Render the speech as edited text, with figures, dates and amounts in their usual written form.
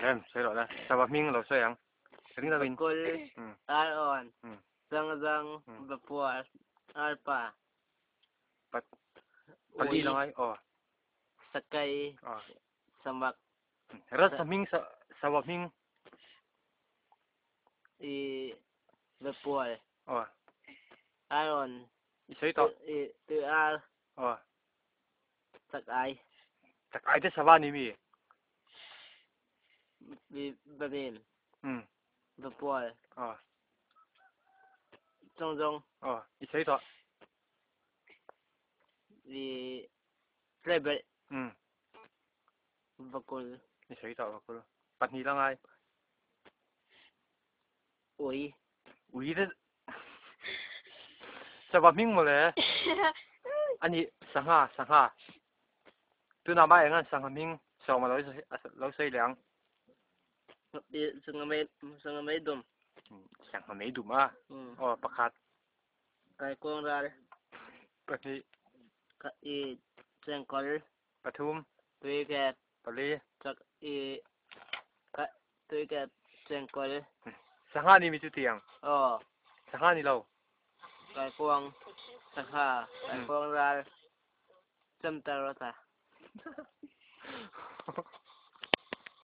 Rem, sawi rawh la. Sava hming lo sawi ang. Ring lovin. Bakul, Arawn, Zangzang, Vapual, Arpa. Pat, pali lang ai, aw. Sakai, Samak. Rasa hming, sava hming. I Vapual. Aw. Arawn. I sawi tawh. I Tuiar. Aw. Chakai. Chakai te sava ni mi? Vamen. Um. Vapual. Aw. Chawngzawng. Aw, i sawi tawh. I Tlebelh. Um. Vakul. I sawi tawh vakul. Pahnih la ngai. Ui. Ui te Sava hming mawle. Ani sangha sangha. Tunah mah engan sangha hming sawm a lo sawi leh ang. Sangha mei sangha mei dum. Sangha mei dum a. Aw pakhat. Kaikuang ral. Pahnih. I chengkawl. Pathum. Tuikep. Pali. Chak i tuikep chengkawl. Sangha ni mi chu tiang. Aw. Sangha ni lo. Kaikuang sangha kaikuang ral. Chamtar rata.